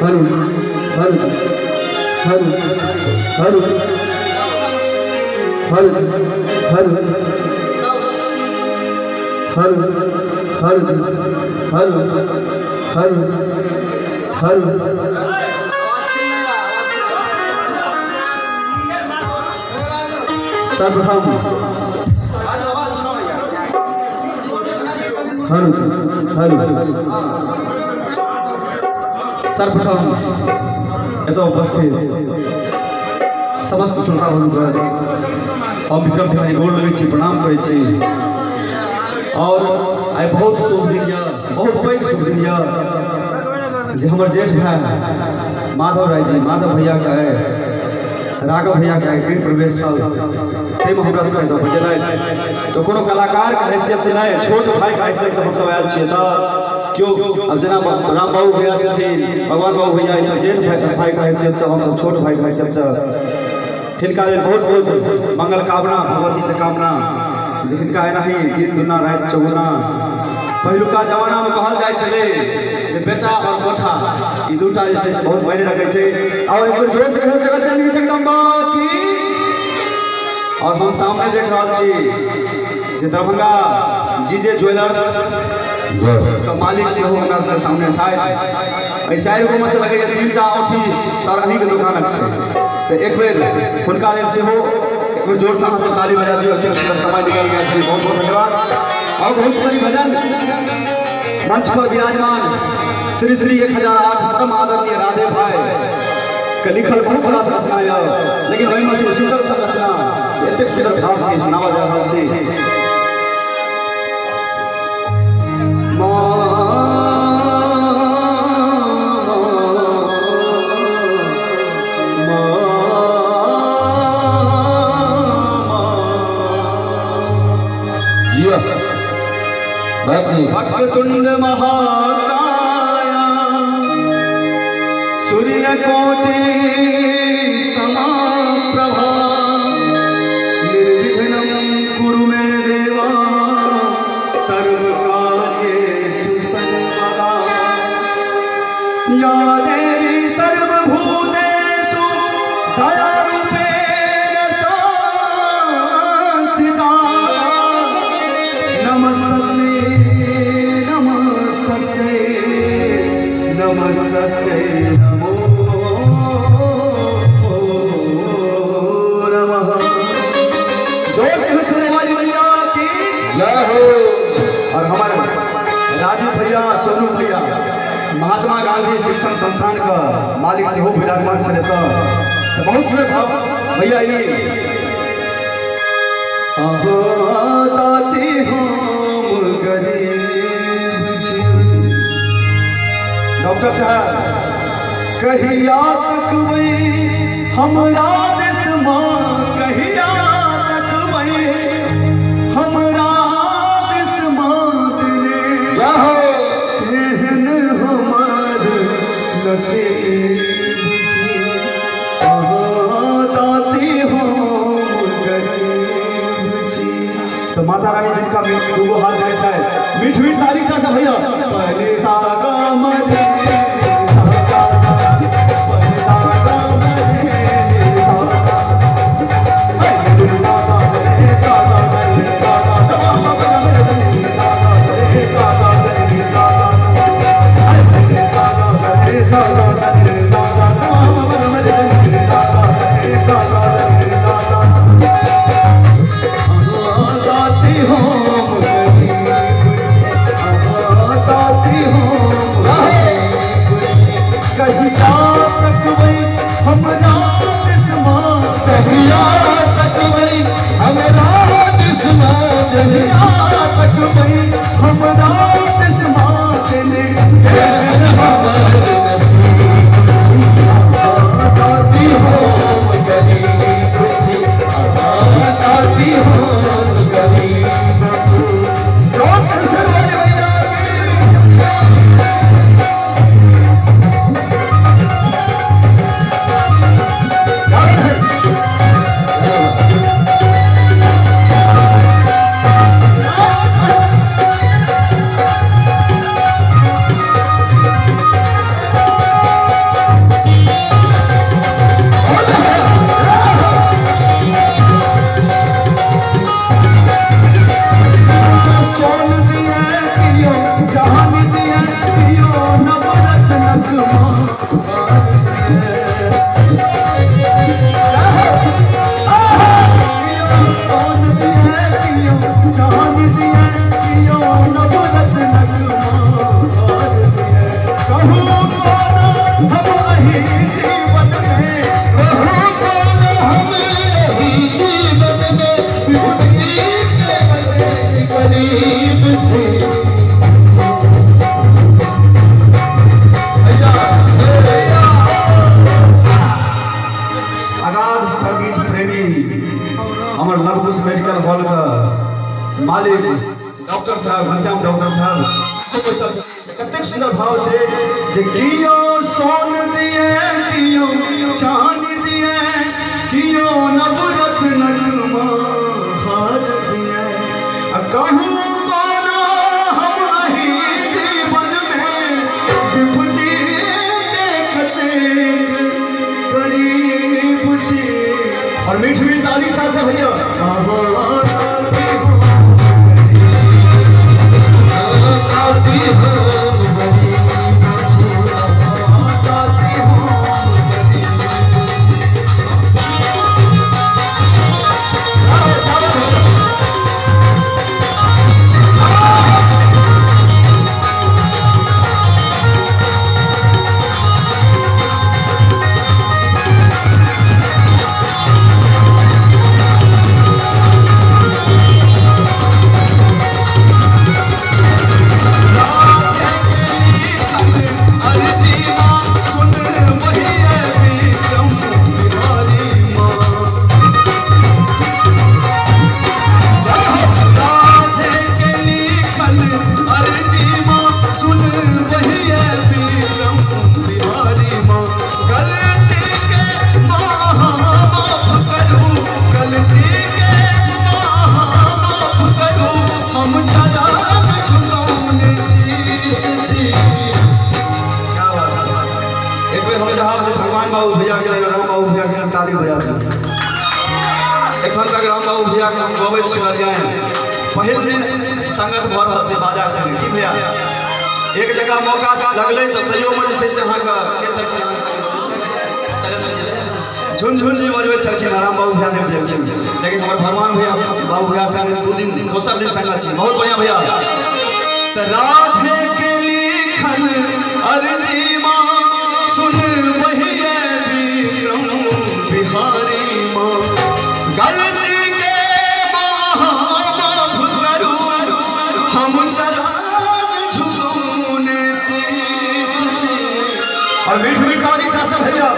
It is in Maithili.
Hello hello hello hello hello hello hello hello hello hello hello. सर्वप्रथम हेलो हेलो। सर्वप्रथम एतऽ उपस्थित समस्त श्रोता बंधुगण, हम विक्रम बिहारी गोर लगै छी, प्रणाम करै छी। और आइ बहुत शुभ दिन यऽ, बहुत पैघ शुभ दिन यऽ जे हमर जेठ भाय माधव राय जी, माधव भैया के आइ, राघव भैया के आइ गृह प्रवेश छल, ताहिमे हमरा सबके सब बजेलथि। तऽ कोनो कलाकारके हैसियतसँ नहि, छोट भाइके हैसियतसँ हमसब आयल छियै। तऽ केओ आब जेना राम बाबू भैया छथिन, भगवान बाबू भैया, ई सब जेठ भाइके हैसियतसँ, हमसब छोट भाइके हैसियतसँ हिनका लेल बहुत बहुत मंगल कामना, भगवती से कामना जे हिनका एनाही दिन दुना राति चौगुना। पहिलुका जमानामे कहल जाइ छलै जे बेटा और कोठा ई दूटा जे छै से बहुत मायने रखै छै। और एक बेर जोर से कहियौ जगत जननी जगदम्बा की। और हम सामने देख रहल छी जे दरभंगा जीजे ज्वेलर्स के मालिक सेहो हमरा सबके सामने छथि। एहि 4 गो मे से लगैए 3टा औँठी सर अहीँके दोकानक छै। तऽ एक बेर हुनका लेल सेहो एक बेर जोर से अहाँ सब ताली बजा दियौ। एतेक सुन्दर समय निकल गेल, बहुत बहुत धन्यवाद। और बहुत सुन्दर भजन मंच पर विराजमान श्री श्री 1008 परम आदरणीय राधे भाई के लिखल बहुत रास रचना यऽ, लेकिन ओहिमे से सुन्दर सा रचना एतेक सुन्दर भाव छै सुनावल जा रहल छै। वक्रतुंड महाकाया सूर्यकोटि समाप्रभा निर्विघ्नं कुरु मे देवा सर्वकार्येषु सर्वदा। या देवी सर्वभूतेषु दयारूपेण संस्थिता नमस्तस्यै नमस्तस्यै नमस्तस्यै नमो नमः। जोर से सुनने वाली मैया की जय हो। और हमारे राजू भैया, सोनू भैया, महात्मा गांधी शिक्षण संस्थान का मालिक सेहो विराजमान छलै सर। तऽ बहुत सुन्दर भाव भैया ई दाती हम गरीब छी। डॉक्टर साहब कहिया तकबै हमरा देशमा, कहिया तकबै हमरा देशमा तेरे जय हो। एहन हमर नसीब छी। अहाँ दाती हम गरीब छी। तऽ माता रानी जिनका दूगो हाथ देने छथि, मीठ मीठ तारीख से भैया पहले सा गा म रे सा गा सा, पहले सा गा म रे सा गा, रे सा गा रे सा गा रे सा गा सा मा प ग रे सा गा रे सा गा रे सा गा रे सा गा रे सा गा रे सा गा सा मा प ग रे सा गा रे सा गा रे सा गा। दाती हम गरीब छी, अगाध संगीत प्रेमी हमर लवकुश मेडिकल हॉल के मालिक डॉक्टर साहब, घनश्याम डॉक्टर साहब, कतेक सुंदर भाव छै जे कियो सोन दिए कियो चान दिए कियो नवरत्न हार दिए, आ कहूँ कोनो हम अही जीवन में विपत्ति के कतेक गरीब छी। और मीठ मीठ ताली के साथ से भैया एक बेर हम चाहब जे भगवान बाबू भैया के, राम बाबू भैया के ताली बजा दी। एखन तक राम बाबू भैया के हम गबैत सुनलियनि, पहिल दिन संगत भऽ रहल छै बाजा संगे। की भैया एक जगह मौका लगलै तऽ तैयोमे जे छै से अहाँके के छलखिन झुनझुन जी बजबै छलखिन, राम बाबू भैया नहि बजेलखिन, लेकिन हमर भगवान भैया बाबू भैया संगे 2 दिन दोसर दिन संगत छी। बहुत बढ़िया भैया। तऽ राधे के लिखल अर्जी माँ सुन बहिए विक्रम बिहारी माँ, गलती के माफ करू हम चरण झुकौने शीश छी। और मीठ मीठ ताली साथ भैया।